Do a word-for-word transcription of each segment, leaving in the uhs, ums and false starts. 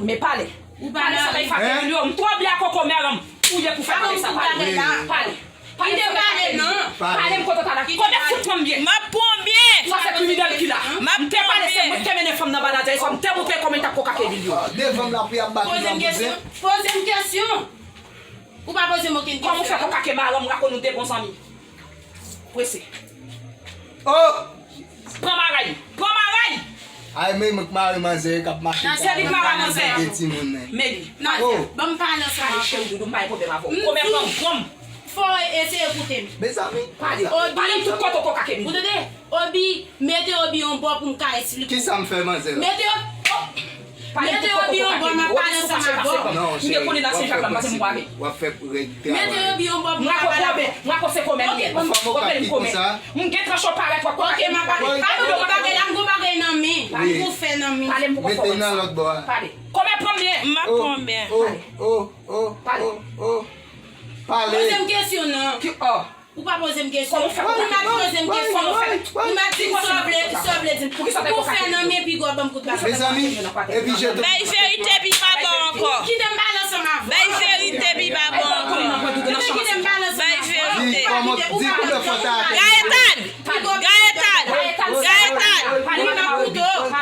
Men pale. Ou pale sa bay fake milyon. M twò byen a koko mè m. Ou ye pou fè bagay sa pale. Pale. Pale. Pale m kote w ta la. Konbyen fout pran m byen? M ap pran byen. Sa se kriminèl ki la. M te pale se mwen ki te mennen fanm nan ba Nadia yè swa. M te montre kòman l t ap koka Kevin yo. Devan m la pou y ap bat li nan bouzen. Poze m kesyon. Ou pa poze m okenn kesyon. Kòman w fè koka ke maran m rakò nou de bon zanmi? Prese. Oh! Pran maray! Pran maray! Ay men mwen k mare manzè k ap mache. Se li k mare manzè. Gen timoun men. Men li. Nadia, ban m pale ansanm avè w. Cheri doudou, m pa gen pwoblèm avè w. Kòmè pran granm. Fò w eseye koute m. Mezanmi. Pale. Pale m tout kote w koka Kevin. Ou tande? Obi, mete Obi yon bò pou m ka esplike w. Kisa m fè manzè la? Mete Obi yon bò, m ap pale ansanm avè w. Non, cheri, w ap fè pase, w ap fè règ travay. Mete Obi yon bò pou m ka pale avè w. Mwen konbyen, mwen konse kòmè li ye. Fò m okap ki konsa. M gen tranch yo parèt, w ap konbyen. Pale m pou bagay la, m gon bagay nan men. M pou fè nan men. Pale m pou konsa. Mete nan lòt bò a. Pale. Kòmè pran byen. M ap pran byen. Oh, oh, oh, oh, oh. Pale. Poze m kesyon non. Ou pa poze m kesyon. Ou mèt poze m kesyon. Ou mèt di m sa w vle, sa w vle di m. Pou w fè nan men piga w ban m kout bal. Mezanmi, epi je te. Bay verite pi pa bon ankò. Kite m pale ansanm avè w. Bay verite pi pa bon ankò. Kite m pale ansanm avè w. Bay verite. Di kòman, di konbyen fwa ta atè. Gaëtan! Gaëtan! Gaëtan!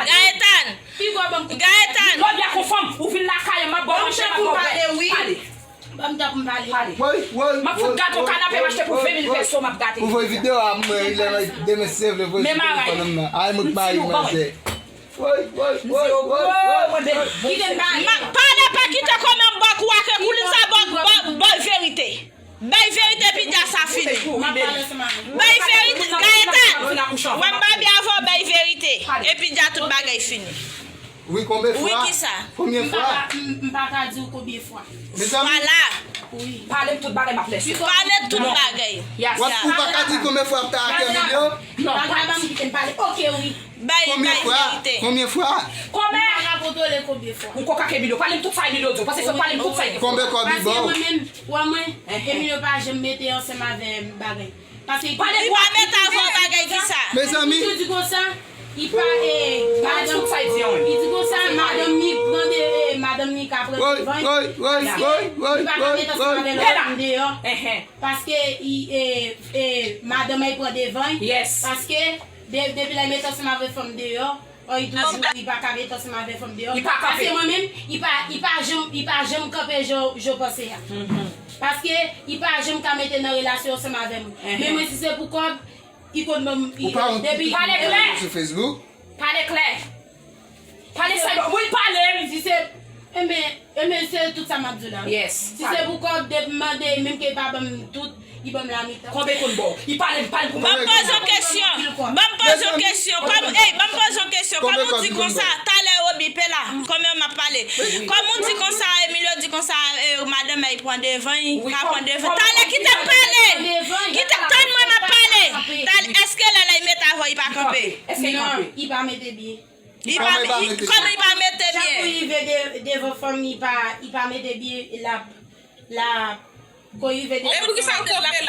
Gaëtan! Gaëtan! Lòt byen konfòm, ou vin lakay mwen, m ap ba w manje, m ap ba w bwè. Pale. Ban m tan pou m pale. Pale. M ap fout gate yon kanape m achte pou ven mil peso, m ap gate. Ou voye videyo a mwen, lè demen si Dye vle voye sou telefòn m nan. Ay mwen k mare manzè. Woy, woy, woy, woy, woy. Kite m pale. Pale pa kite kòmè m ba kou ak koulin sa ba, ba, ba verite. Bay verite epi dja sa fini. M ap pale ansanm avè w. Bay verite, Gaëtan. Wè m pa byen avè w, bay verite. Epi dja tout bagay fini. Wi, konbyen fwa? Wi, kisa? Konbyen fwa? M pa ka, m, m pa ka di w konbyen fwa. Mezanmi. Vwala. Wi. Pale m tout bagay, m ap lèse. Pale tout bagay. W ap, ou pa ka di konbyen fwa ap ta atè milyon? Non, pa di kite m pale. Oke, wi. Bay, bay verite. Konbyen fwa? Konbyen fwa? Kòmè. M pa ka kontwole konbyen fwa. Ou koka ke Emilio. Pale m tout sa Emilio di w. Paske se pale m tout sa Emilio. Konbyen kòb li ba w? Paske mwen menm, wè mwen, Emilio pa janm mete ansanm avè m bagay. Paske li pa mete avè w bagay kisa? Mezanmi. Li toujou di konsa, li pa, e, madanm, li di konsa, madanm li pran de, e, madanm li ka pran devan. Woy, woy, woy, woy, woy, woy. Paske li pa ka mete ansanm avè l deyò. Paske li, e, e, madanm li pran devan. Paske de, depi lè li mete ansanm avè fanm deyò, ò, li toujou, li pa ka mete ansanm avè fanm deyò. Paske mwen menm, li pa, li pa janm, li pa janm kanpe jan, jan w panse a. Paske li pa janm ka mete nan relasyon ansanm avè mwen. Men mwen, si se pou kòb, li konn ban m, li, depi. Pale klè. Sou Facebook. Pale klè. Pale sa, wi, pale m. Si se, enben, enben, se tout sa m ap di w la. Si se pou kòb, depi m mande, menm ke li pa ban m tout, li ban m lamitan. Konbyen konn ba w? Li pale m, pale m pou mwen. Ban m poze w kesyon. Ban m poze w kesyon. Kòm, ey, ban m poze w kesyon. Kòm ou di konsa, talè Obi pe la. Kòm m ap pale. Kòm ou di konsa, Emilio di konsa, e, madanm li pran devan, li ka pran devan. Talè kite m pale. Kite, tann mwen m ap pale. Talè, èske lè la li mete avè w, li pa kanpe? Non, li pa mete byen. Li pa, kòman li pa mete byen? Chak kou li rive de, devan fanm, li pa, li pa mete byen, l ap, l ap, kou li rive devan fanm, li pa, li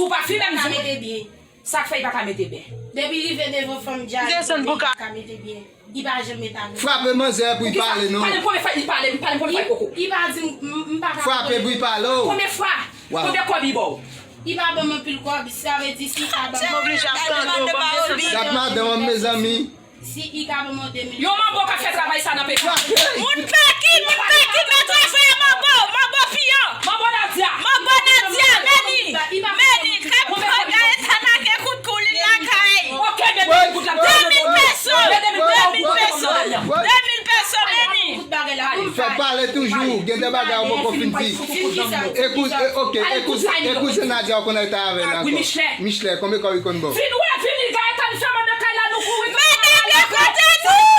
pa, li pa mete byen. Sa k fè li pa ka mete byen? Depi li rive devan fanm, dja li pa ka mete byen. Li pa janm mete avè l. Frape manzè pou l pale non. Pale m konbyen fwa li pale, pale m konbyen fwa li poko. Li pa di m, m, m pa ka. Frape pou l pale w. Konbyen fwa? Konbyen kòb li ba w? Li pa ban m anpil kòb, sa vle di si li ka ban m. M oblije ap tande w, ban m de san. Gad madanm an, mezanmi. Si li ka ban m de mil. Yon manbo ka fè travay sa nan peyi. Moun peki, moun peki, mèt travay manbo, manbo piyon. Manbo Nadia. Manbo Nadia, men li. Men li, kay pou Gaëtan lage kout kou li lakay. Ok, men de mil goud la. De mil peso. De mil peso. De mil peso, men li. Fè pale toujou, gen de bagay ou poko fin di. Ekout, e, ok, e kouzen, e kouzen Nadia ou konn al ta avè l ankò. Michelet, konbyen kòb li konn ba w? Vin wè, vini, Gaëtan fè mande kay la, nou kouri. Madanm li kote nou!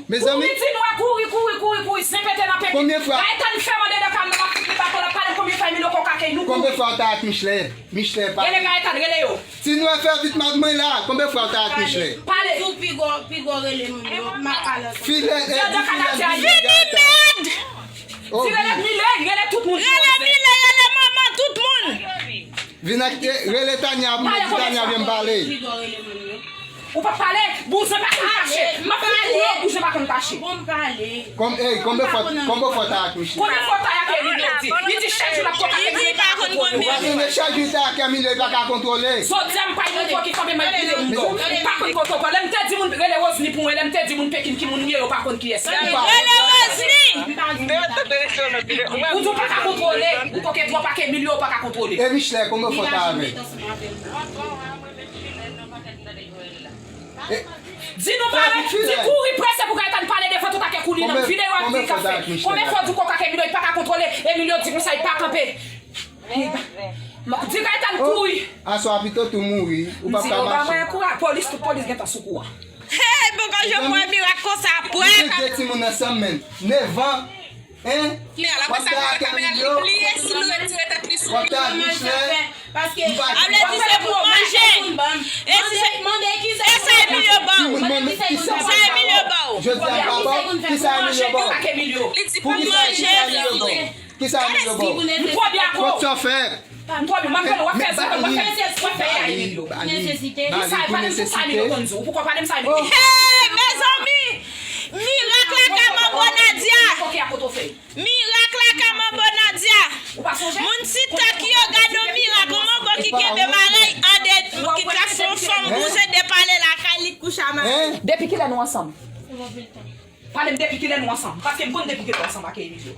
Mezanmi. Mezanmi. Kouri, kouri, kouri, kouri, kouri, zen pete nan pete. Konbyen fwa? Gaëtan fè mande nan kay la, m ap fout li baton la, pale konbyen fwa Emilio koka kay nou kouri. Konbyen fwa w ta ak Michelet? Michelet, pale. Rele Gaëtan, rele yo. Ti nwè fè vit mad mwen la, konbyen fwa w ta ak Michelet? Pale. Di w piga w, piga w rele moun yo, m ap pale ansanm. Filè, e, di filè, di filè Gaëtan. Vini mèd! Di rele Miley, rele tout moun. Rele Miley, rele manman, tout moun. Vin ak, rele Tania pou mwen, di Tania vin pale. Ou pa pale, bouzen pa konn kache. M ap fè kou yo, bouzen pa konn kache. Bon, m pale. Konm, ey, konbe fòt, konbe fòt ak Michel. Konbe fòt ak Emilio di. Li di chak jou l ap koke Emilio, li pa ka kontwole. Ou pa konnen chak jou l ta ak Emilio, li pa ka kontwole. Jodi a m pa yon moun ki kanpe m ap pile m do. Li pa konn kote w pran. Lè m te di moun rele Rosny pou mwen, lè m te di moun Pekin ki moun li ye, yo pa konn kiyès li ye. Rele Rosny! Ou di w pa ka kontwole. Ou koke twòp ak Emilio, ou pa ka kontwole. E Michel, konbe fòt avè. Di nou pale, di kouri prese pou Gaëtan pale devan tout ak kouli nan videyo ap di kafe. Konbyen fwa w di w koke ak Emilio, li pa ka kontwole, Emilio di konsa, li pa kanpe. Di Gaëtan kouri. Aswè a pito tou mouri, ou p ap ka mache. Polis, tout polis gentan sou kou a. Hey, poko janm wè mirak konsa, pwè. Li gen de timoun ansanm, men. Nèf an, en? W ap ta ak Emilio? W ap ta ak Michel? Paske a vle di se pou manje. E se, e sa Emilio ba w? Sa Emilio ba w? Jodi a m pa ba w. Kisa Emilio ba w? Li di pou manje. Kisa Emilio ba w? M twò byen ak ou. Kot sa w fè? M twò byen, m ap fè w ap fè zòt, w ap fè zòt, w ap fè a Emilio. Nesesite. Kisa, pale m pou sa Emilio konn di w. Ou poko pale m sa Emilio konn di w. Hey, mezanmi! Mirak lakay Manbo Nadia! Koke a kote w fè. Mirak lakay Manbo Nadia! Ou pa sonje? Moun TikTok yo, gade yon mirak, yon Manbo ki kenbe marèy ande, ki ka fè yon fanm bouzen depale lakay li kouche a marèy. Depi kilè nou ansanm? Pale m depi kilè nou ansanm. Paske m konn depi kilè w ansanm ak Emilio.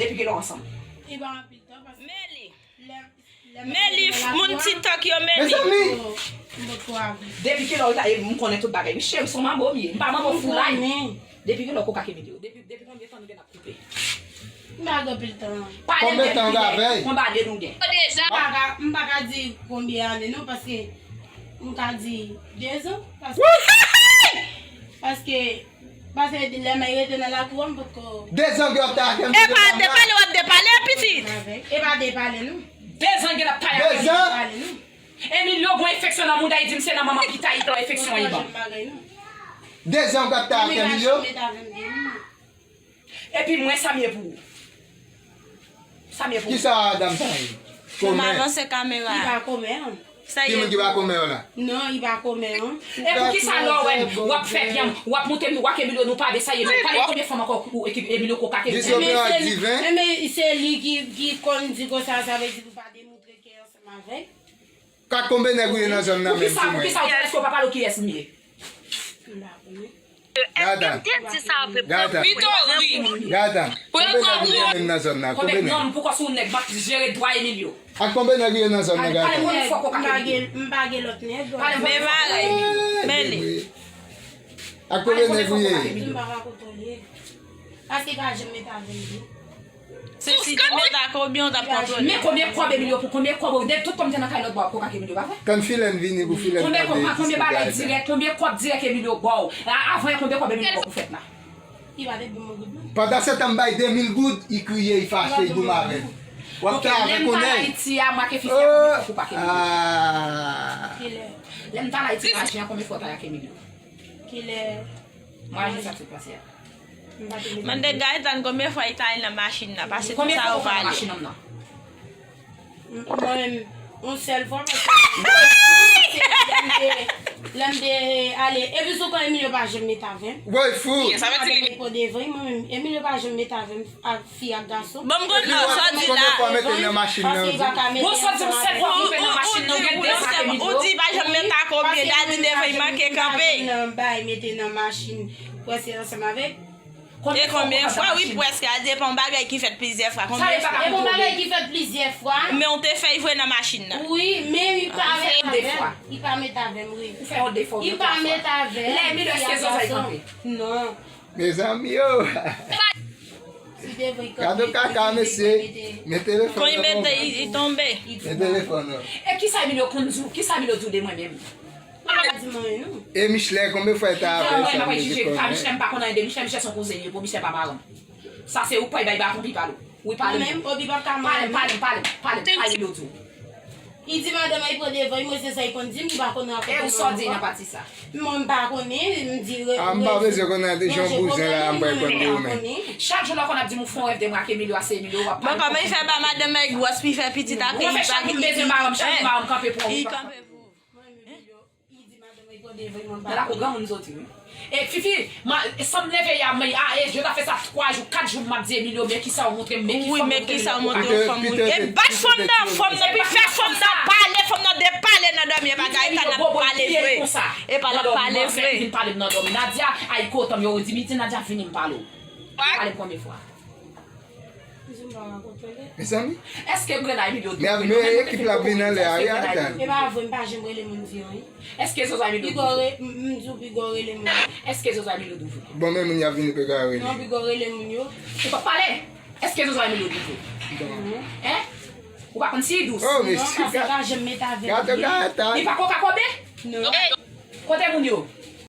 Depi kilè w ansanm. Li pa anpil tan paske men li. Men li, moun TikTok yo, men li. Mezanmi! Depi kilè w ta, e, m konnen tout bagay. Wi, cheri, se yon manbo m ye. M pa manbo foulay. Depi kilè w koke ak Emilio? Depi, depi konbyen tan nou gen n ap koupe? M pa gen anpil tan. Konbyen tan w gen avè l? Konbyen ane nou gen? M pa ka, m pa ka di konbyen ane non, paske m ka di dezan, paske, paske Paske lè m rete nan lakou a, m potko. Dezan gen w ap ta ak Emilio. E pa depale w ap depale, pitit. E pa depale, non. Dezan gen l ap ta ak Emilio. Dezan? Emilio gon enfeksyon nan mouda, li di m se nan manman ki ta li pran enfeksyon an, li ban. Dezan w ap ta ak Emilio. Epi mwen, sa m ye pou ou? Sa m ye pou ou? Kisa dam sa ye? Komè. Avanse kamera. Li pa komè, an. Ki moun ki pa komè yo la? Non, li pa komè, an. E poukisa lè w wè w ap fè byen, w ap monte miwa ak Emilio, nou pa vle sa ye, men pale konbyen fanm ankò ou ekip Emilio koke ak Emilio? Enben se li ki, ki konn di konsa, sa vle di pou pa demontre ke ansanm avè l. Kat konbyen nèg ou ye nan zòn nan menm sou mwen? Poukisa, poukisa ou di èske w pa pale w kiyès m ye? M pa konnen. Gata. Gata. Pito ri. Gata. Konbyen nèg ou ye menm nan zòn nan? Konbyen nèg? Non, poukisa ou nèg m ap jere dwa Emilio? Ak konbyen nèg ou ye nan zòn nan, Gata? M pa gen, m pa gen lòt nèg. Men marèy. Men li. Ak konbyen nèg ou ye? M pa ka kontwole. Paske pa janm met avè m. Se si te mete a konbyen w t ap kontwole? Men konbyen kòb Emilio pou konbyen kòb ou de tout kòb m te nan kay lòt bò ap koke ak Emilio pa vre? Tann Filèn vini pou Filèn pale. Konbyen kòb, konbyen bagay dirèk, konbyen kòb dirèk Emilio ba w? Avan yè konbyen kòb Emilio ba w pou fèt la? Li pa te ban mwen goud non. Pandan se tan m bay de mil goud, li kriye, li fache, li goumen avè m. W ap ta avè konnen. Lè m t al Ayiti a, m ak Fifi a konbyen fwa ou pa ak Emilio? Kilè? Lè m t al Ayiti, m aji an konbyen fwa w ta ak Emilio? Kilè? Mwen aji sa t sot pase a. Mande Gaëtan konbyen fwa li t al nan machin nan, pase tout sa yo pale. Konbyen fwa w pran machin nan? Mwen menm, yon sèl fwa, paske lè m te, lè m te ale, epi sou kan Emilio pa janm met avè m. Woy fou! Sa vle di li pou devan, mwen menm, Emilio pa janm met avè m. Ak fi ak gason. Bon, m konn non, sa w di la. Konbyen fwa w mete l nan machin nan, di? Bon, sa w di m sèt fwa pou mete nan machin nan, ou gen de sa ke li di. Ou di pa janm met ak konbyen, Dadi devan, li manke kanpe. Bay mete nan machin, prèske ansanm avèk. E konbyen fwa, wi, prèske, a depan bagay ki fèt plizyè fwa. Konbyen fwa? E bon bagay ki fèt plizyè fwa. Men w te fè l vre nan machin nan. Wi, men li pa met avè m. Li pa met avè m, wi. Ou fè yon defo. Li pa met avè m. Lè Emilio, èske zòzòy kanpe? Non. Mezanmi o! Gade kaka mesye. Men telefòn nan. Kon li mete, li, li tonbe. Men telefòn nan. E kisa Emilio konn di w? Kisa Emilio di w de mwen menm? Li pa di mwen anyen non. E Michelet, konbyen fwa l ta avè w? Mwen, m ap jije pa Michelet, m pa konn anyen de Michelet, Michelet se yon kouzen li ye, pou Michelet pa paran m. Sa se ou k pral bay baton pou l pale w. Wi, pale m. Mwen menm, Obi p ap ka mande. Pale m, pale m, pale m, pale m, sa Emilio di w. Li di madanm ay pran devan, mwen se sa li konn di m, li pa konn rakonte. E ou sa w di nan pati sa? Mwen m pa konnen, m di re- Ah, m pa bezwen konnen de jan bouzen la, m pa konn de ou menm. Chak jou lè konn ap di m ou fè yon rèv de mwen ak Emilio, a se Emilio w ap Bon, kòman li fè ba madanm mwen gwòs, pi fè pitit apre Ou fè chak moun bezwen ba m, chak moun ba m kanpe pou li ou. Kanpe pou ou. Li di madanm ay pran devan, mwen m pa Nan lakou konnen. Granmoun soti wi. E Fifi, ma, san m leve ya, men a e je ta fè sa twa jou, kat jou m ap di Emilio, men kisa ou montre m, men kisa Wi, ou men montre m. Kisa ou montre w fanm ou. E bat fanm nan, fanm nan, pi fè fanm nan pale, fanm nan depale nan dòmi, e pa Gaëtan n ap pale vre. E pa l ap pale vre. Vin pale m nan dòmi. Nadia, ay kotan m yo di, mi di Nadia vini m pale w. Pale m konbyen fwa? Di m pa rakonte li. Mezanmi, Èske Grenay Emilio men men ekip la vin anlè a, wi, atan. E pa vre, m pa janm rele moun di anyen. Èske Zozo Emilio Pigo re- m m di w Pigo rele moun. Èske Zozo Emilio di w vre? Bon, men moun y ap vini pe ka rele. Non, Pigo rele moun yo. Ou pa pale? Èske Zozo Emilio di w vre? Hein? Ou pa konn si dous? Oh, Non, paske pa janm met avè Gato Gaëtan. Li pa koka kobe? Non. Kote moun yo?